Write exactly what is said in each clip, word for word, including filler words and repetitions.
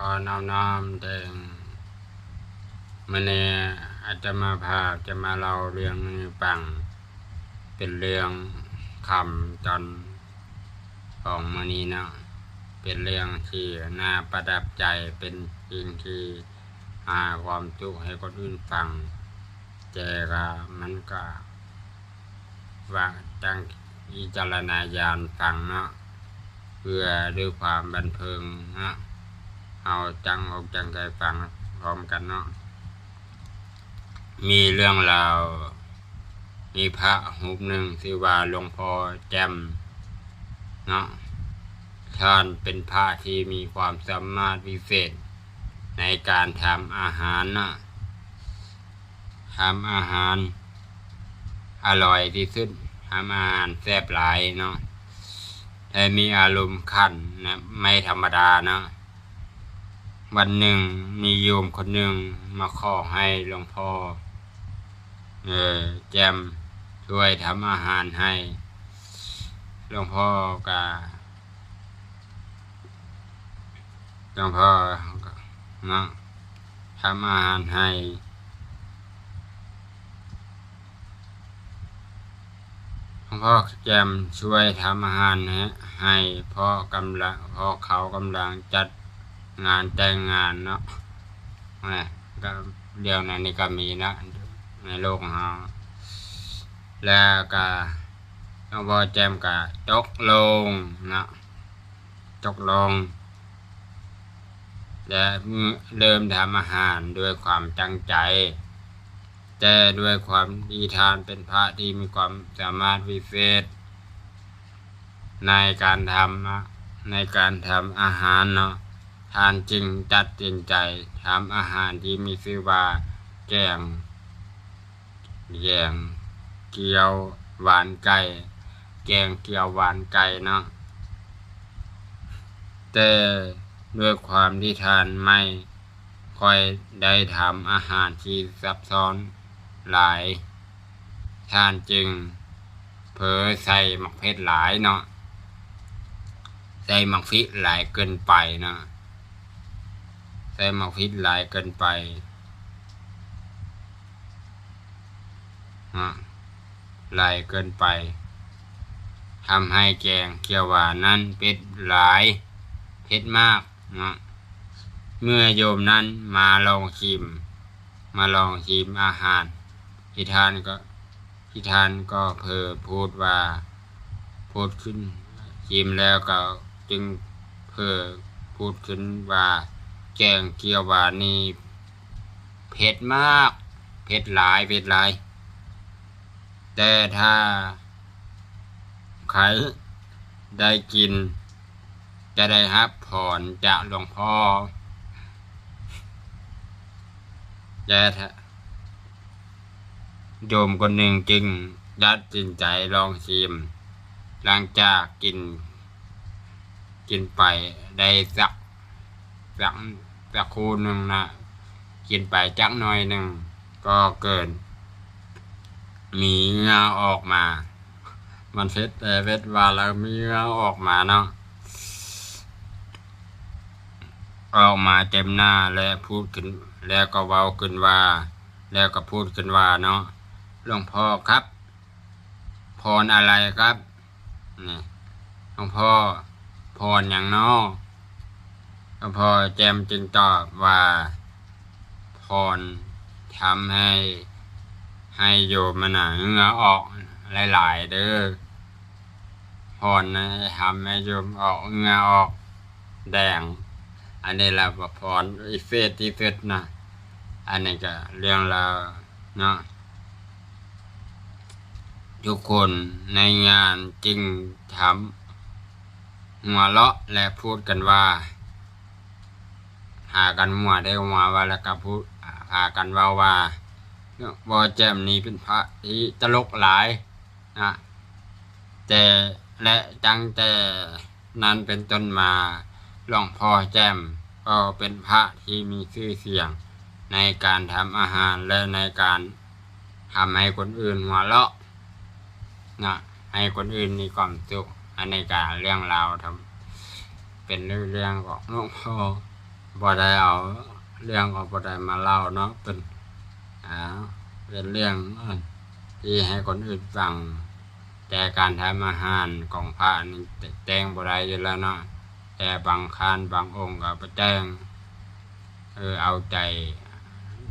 ขอน้อมน้อมเถิง มื้อนี้อาตมาภาพจะมาเล่าเรื่องให้ฟัง เป็นเรื่องค่ำตอนของมื้อนี้เนาะ เป็นเรื่องที่น่าประทับใจ เป็นสิ่งที่หาความสุขให้คนอื่นฟัง แต่ก็มันก็ ว่าตั้งวิจารณญาณฟังเนาะ เพื่อด้วยความบันเทิงเนาะ เอาตั้งอกตั้งใจฟังพร้อมกันเนาะ มีเรื่องราว มีพระรูปหนึ่งชื่อว่าหลวงพ่อแจ่มเนาะ ท่านเป็นพระที่มีความสามารถพิเศษในการทำอาหารเนาะ ทำอาหารอร่อยที่สุด ทำอาหารแซ่บหลายเนาะ และมีอารมณ์ขันนะ ไม่ธรรมดาเนาะ วันหนึ่งมีโยมคนหนึ่งมาขอให้หลวงพ่อ เออ แจ่มช่วยทำอาหารให้ หลวงพ่อก็ หลวงพ่อก็เนาะ ทำอาหารให้ หลวงพ่อแจ่มช่วยทำอาหารให้ ให้ เพราะกำลัง เพราะเขากำลังจัดงานแต่งงานเนาะ อ่ะ ก็เรื่องนั้นนี่ก็มีนะ ในโลกของเรา แล้วก็หลวงพ่อแจ่มก็ตกลงเนาะ ตกลง และเริ่มทำอาหารด้วยความตั้งใจ แต่ด้วยความที่ท่านเป็นพระที่มีความสามารถพิเศษ ในการทำ ในการทำอาหารเนาะ ท่านจึงตัดสินใจทำอาหารที่มีชื่อว่าแกง แกงเขียวหวานไก่ แกงเขียวหวานไก่เนาะ แต่ด้วยความที่ท่านไม่ค่อยได้ทำอาหารที่ซับซ้อนหลาย ท่านจึงเผลอใส่หมากเผ็ดหลายเนาะ ใส่หมากพริกหลายเกินไปเนาะ ใส่หมากพริกหลายเกินไป ฮะ หลายเกินไป ทำให้แกงเขียวหวานนั้นเผ็ดหลาย เผ็ดมากเนาะ เมื่อโยมนั้นมาลองชิม มาลองชิมอาหาร ที่ท่านก็ ที่ท่านก็เผลอพูดว่า พูดขึ้น ชิมแล้วก็จึงเผลอพูดขึ้นว่า แกงเขียวหวานนี่เผ็ดมาก เผ็ดหลาย เผ็ดหลาย แต่ถ้าใครได้กิน จะได้รับพรจากหลวงพ่อ แต่ถ้า โยมคนหนึ่งจึงตัดสินใจลองชิม หลังจากกิน กินไปได้สัก สัก สักคู่หนึ่งนะ กินไปจักหน่อยหนึ่ง ก็เกิดมีเหงื่อออกมา มันเผ็ดแต่เผ็ดว่าแล้วมีเหงื่อออกมาเนาะ ออกมาเต็มหน้าและพูดขึ้น แล้วก็เว้าขึ้นว่า แล้วก็พูดขึ้นว่าเนาะ หลวงพ่อครับ พรอะไรครับ นี่ หลวงพ่อ พรหยังน้อ หลวงพ่อแจ่มจึงตอบว่า พรทำให้ ให้โยมมันน่ะเหงื่อออกหลายๆเด้อ พรนะทำให้โยมออกเหงื่อออกแดง อันนี้แหละว่าพรพิเศษที่สุดนะ อันนี้ก็เรื่องราวเนาะ ทุกคนในงานจึงทำหัวเราะและพูดกันว่า พากันหัวได้หัวว่าแล้วก็พูด พากันเว้าว่า หลวงพ่อแจ่มนี่เป็นพระที่ตลกหลายนะ แต่ และตั้งแต่นั้นเป็นต้นมา หลวงพ่อแจ่มก็เป็นพระที่มีชื่อเสียงในการทำอาหารและในการทำให้คนอื่นหัวเราะนะ ให้คนอื่นมีความสุข อันนี้ก็เรื่องราวทำ เป็นเรื่องของหลวงพ่อ บ่ได้เอาเรื่องของผู้ใดมาเล่าเนาะ เป็น อ่า เป็นเรื่องที่ให้คนอื่นฟัง แต่การทำอาหารของพระนี่แต่งบ่ได้อยู่แล้วเนาะ แต่บางครั้งบางองค์ก็ไปแต่ง เออ เอาใจ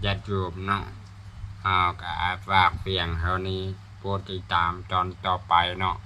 ญาติโยมเนาะ เฮาก็ฝากเพียงเท่านี้ โปรดติดตามตอนต่อไปเนาะ